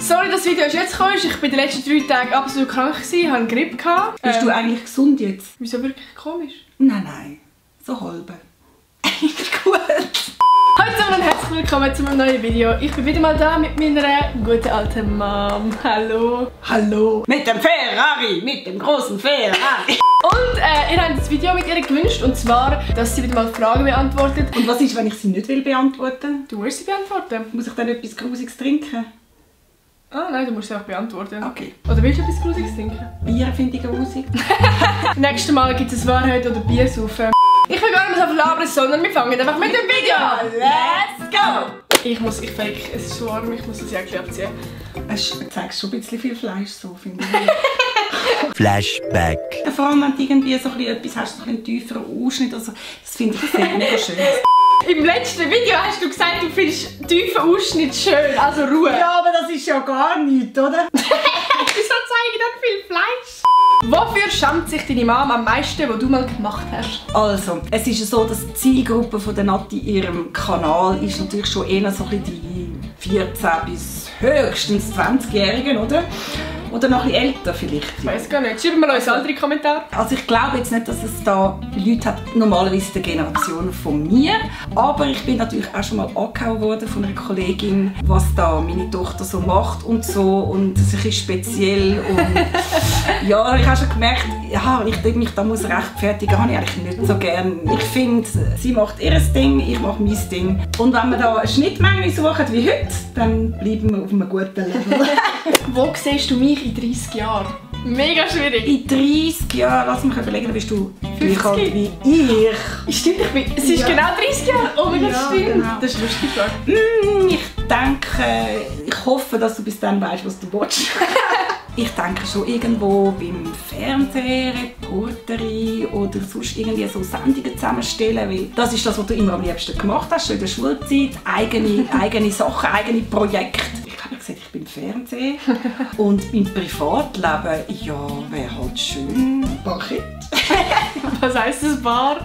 Sorry, das Video ist jetzt gekommen. Ich war die letzten 3 Tage absolut krank, hatte eine Grippe. Bist du eigentlich gesund jetzt? Wieso wirklich komisch? Nein. So halbe. Ist gut. Hallo zusammen und herzlich willkommen zu einem neuen Video. Ich bin wieder mal da mit meiner guten alten Mom. Hallo. Hallo. Mit dem Ferrari, mit dem großen Ferrari. Und ihr habt das Video mit ihr gewünscht, und zwar, dass sie wieder mal Fragen beantwortet. Und was ist, wenn ich sie nicht beantworten will? Du musst sie beantworten. Muss ich dann etwas Grusiges trinken? Ah nein, du musst sie auch beantworten. Okay. Oder willst du etwas Grusiges trinken? Bier finde ich grusig. Nächstes Mal gibt es Wahrheit oder Bier saufen. Ich will gar nicht so viel labern, sondern wir fangen einfach mit dem Video an. Let's go! Ich fake, es ist so warm, ich muss das Jäckchen abziehen. Du zeigst schon ein bisschen viel Fleisch, so finde ich. Flashback. Vor allem, wenn du irgendwie so etwas hast, so einen tieferen Ausschnitt, also, das finde ich sehr mega schön. Im letzten Video hast du gesagt, du findest tiefen Ausschnitt schön, also Ruhe. Ja, aber das ist ja gar nichts, oder? Wieso zeigen dann viel Fleisch? Wofür schämt sich deine Mom am meisten, was du mal gemacht hast? Also, es ist so, dass die Zielgruppe von der Nati in ihrem Kanal ist natürlich schon eher so die 14 bis höchstens 20-Jährigen, oder? Oder noch ein bisschen älter vielleicht. Ich weiss gar nicht. Schreiben wir uns andere Kommentare. Also ich glaube jetzt nicht, dass es da Leute hat, normalerweise der Generation von mir. Aber ich bin natürlich auch schon mal angehauen worden von einer Kollegin, was da meine Tochter so macht und so. Und es ist speziell. Und ja, ich habe schon gemerkt, ja, ich mich da muss rechtfertigen, habe ich eigentlich nicht so gern. Ich finde, sie macht ihr Ding, ich mache mein Ding. Und wenn wir da eine Schnittmenge suchen wie heute, dann bleiben wir auf einem guten Level. Wo siehst du mich in 30 Jahren? Mega schwierig. In 30 Jahren, lass mich überlegen, bist du 50? gleich alt wie ich. Stimmt, es ist genau 30 Jahre. Oh mein Gott, Ja, stimmt. genau. Das ist lustig. Ich denke, ich hoffe, dass du bis dann weißt, was du willst. Ich denke schon irgendwo beim Fernsehen, Reporterin oder sonst irgendwie so Sendungen zusammenstellen, weil das ist das, was du immer am liebsten gemacht hast, schon in der Schulzeit, eigene Sachen, eigene Projekte. Ich habe gesagt, ich bin im Fernsehen und im Privatleben, ja, wäre halt schön, Parkett. Was heisst das Bar?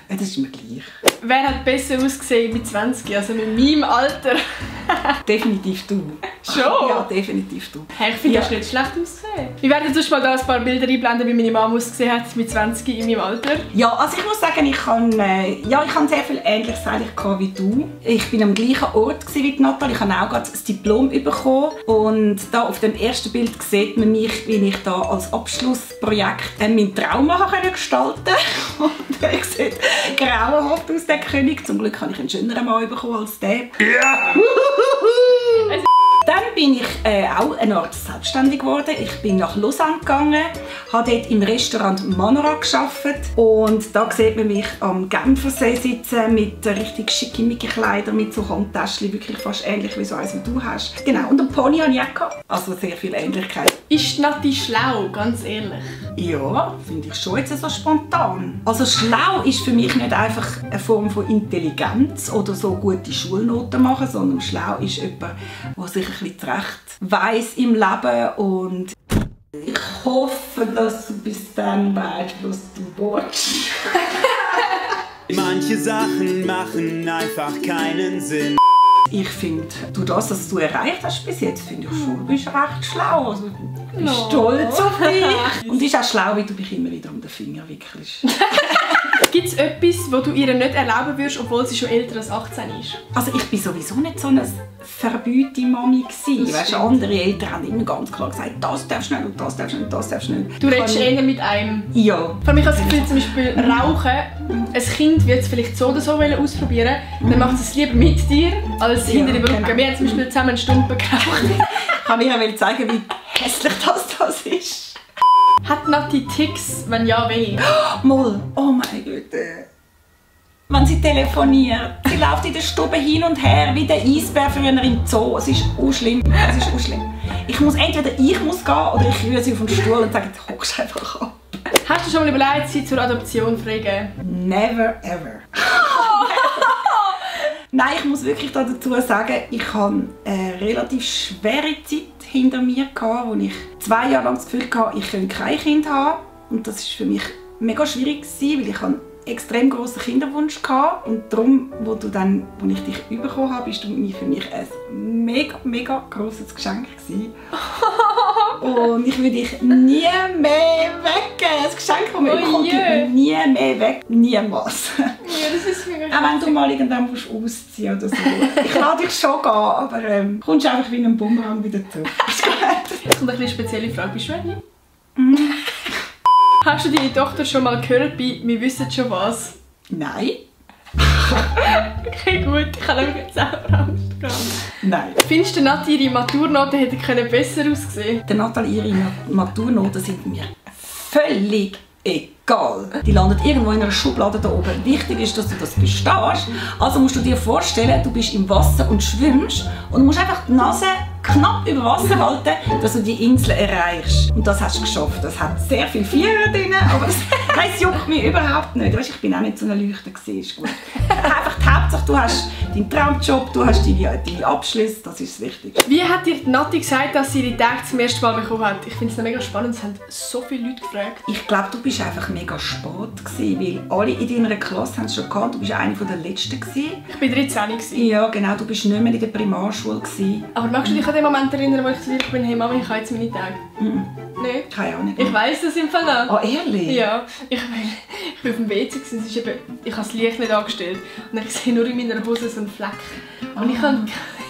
Das ist mir gleich. Wer hat besser ausgesehen mit 20, also mit meinem Alter? Definitiv du. Schon? Ja, definitiv du. Hey, ich finde, Ja. das nicht schlecht ausgesehen. Wir werden sonst mal da ein paar Bilder einblenden, wie meine Mama ausgesehen hat mit 20 in meinem Alter. Ja, also ich muss sagen, ich habe sehr viel Ähnliches eigentlich wie du. Ich war am gleichen Ort wie die Nathalie. Ich habe auch gerade das Diplom bekommen. Und da auf dem ersten Bild sieht man mich, wie ich da als Abschlussprojekt meinen Traum gestalten konnte. Und er sieht grauenhaft aus, der König. Zum Glück habe ich einen schöneren Mann bekommen als der. Ja! Dann bin ich auch eine Art selbstständig geworden. Ich bin nach Lausanne gegangen, habe dort im Restaurant Manora gearbeitet. Und da sieht man mich am Genfersee sitzen mit richtig schickimicki Kleidern, mit so Handtäschchen, wirklich fast ähnlich wie so eins, wie du hast. Genau, und einen Pony hatte ich auch gehabt. Also sehr viel Ähnlichkeit. Ist Nati schlau, ganz ehrlich? Ja, finde ich schon jetzt so spontan. Also schlau ist für mich nicht einfach eine Form von Intelligenz oder so gute Schulnoten machen, sondern schlau ist jemand, der sich ein bisschen zurecht weiss im Leben. Und ich hoffe, dass du bis dann weißt, was du willst. Manche Sachen machen einfach keinen Sinn. Ich finde, durch das, was du erreicht hast bis jetzt, finde ich schon, du bist recht schlau. Also, ich bin stolz auf dich. Und es ist auch schlau, wie du mich immer wieder um den Finger wickelst. Gibt es etwas, was du ihr nicht erlauben würdest, obwohl sie schon älter als 18 ist? Also ich war sowieso nicht so eine verbüte Mami. Weißt, andere Eltern haben immer ganz klar gesagt, das darfst du nicht und das darfst du nicht und das darfst du nicht. Du redest eher mit einem. Ja. Vor allem, ich habe das Gefühl, zum Beispiel Rauchen, ein Kind wird es vielleicht so oder so ausprobieren, dann macht es lieber mit dir, als hinter dem Rücken. Genau. Wir haben zum Beispiel zusammen eine Stunde geraucht. Ich kann dir zeigen, wie hässlich das ist. Hat Nati Ticks? Wenn ja, welche? Moll, oh mein Gott. Wenn sie telefoniert, sie läuft in der Stube hin und her wie der Eisbär früher im Zoo. Es ist auch schlimm. Es ist auch schlimm. Entweder ich muss gehen oder ich rühre sie auf den Stuhl und sage, jetzt hockst du einfach ab. Hast du schon mal überlegt, sie zur Adoption freigeben? Never ever. Nein, ich muss wirklich dazu sagen, ich hatte eine relativ schwere Zeit hinter mir, wo ich 2 Jahre lang das Gefühl hatte, ich könnte kein Kind haben. Und das war für mich mega schwierig, weil ich extrem grossen Kinderwunsch gehabt und darum, als ich dich bekommen habe, bist du für mich ein mega, mega grosses Geschenk gewesen. Und ich würde dich nie mehr weggeben. Das Geschenk, das mir bekommt, gibt mir nie mehr weg. Niemals. Ja, das ist mega auch wenn du mal irgendwann ausziehen oder so. Ich lasse dich schon gehen, aber kommst einfach wie ein Bumerang wieder zurück. Jetzt kommt eine spezielle Frage. Bist du ready? Hast du deine Tochter schon mal gehört bei «Wir wissen schon was»? Nein. Okay, gut. Ich habe nämlich jetzt auch Angst gehabt. Nein. Findest du, Nati, ihre Maturnoten hätten besser aussehen? Der Natalie, ihre Maturnoten sind mir völlig egal. Die landet irgendwo in einer Schublade da oben. Wichtig ist, dass du das bestehst. Also musst du dir vorstellen, du bist im Wasser und schwimmst und musst einfach die Nase knapp über Wasser halten, dass du die Insel erreichst. Und das hast du geschafft. Das hat sehr viel Vierer drin, aber das juckt mich überhaupt nicht. Weißt, ich bin auch nicht so eine Leuchte gewesen, gut. Einfach die Hauptsache, du hast deinen Traumjob, du hast deine Abschlüsse, das ist das Wichtigste. Wie hat dir Nati gesagt, dass sie ihre Tage zum ersten Mal bekommen hat? Ich finde es mega spannend, es haben so viele Leute gefragt. Ich glaube, du bist einfach mega spät gewesen, weil alle in deiner Klasse haben es schon gehabt. Du bist eine der Letzten gewesen. Ich war 13 gewesen. Ja, genau. Du bist nicht mehr in der Primarschule gewesen. Aber magst du dich an den Moment erinnern, wo ich zu dir bin, hey Mama, ich habe jetzt meine Tage? Nein. Nein? Auch nicht. Ich weiss das im Fall noch. Ah, ehrlich? Ja. Ich war auf dem WC, ich habe das Licht nicht angestellt. Und ich sehe nur in meiner Hose so einen Fleck. Und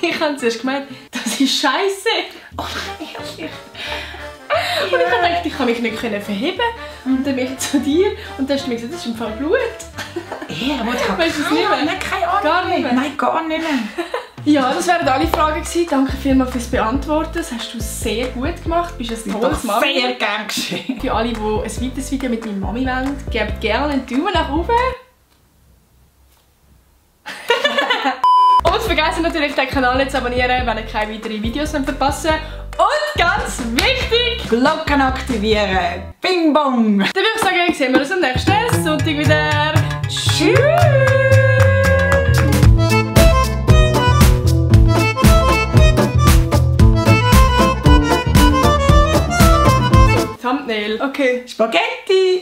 ich habe zuerst gemeint, das ist scheiße. Oh, ehrlich? Und ich habe gedacht, ich kann mich nicht verheben. Und dann bin ich zu dir und dann hast du mir gesagt, das ist im Fall Blut. Ja, aber ich habe Weißt du es nicht mehr? Nein, keine Ahnung. Gar nicht mehr? Nein, gar nicht mehr. Ja, das wären alle Fragen gewesen. Danke vielmals fürs Beantworten. Das hast du sehr gut gemacht. Du bist ein tolles Mami. Sehr gern geschehen. Für alle, die ein weiteres Video mit meiner Mami wollen, gebt gerne einen Daumen nach oben. Und vergessen natürlich den Kanal nicht zu abonnieren, wenn ihr keine weiteren Videos verpassen wollt. Und ganz wichtig, Glocken aktivieren. Bing bong. dann würde ich sagen, sehen wir uns am nächsten Sonntag wieder. Tschüss! Thumbnail. Okay. Spaghetti.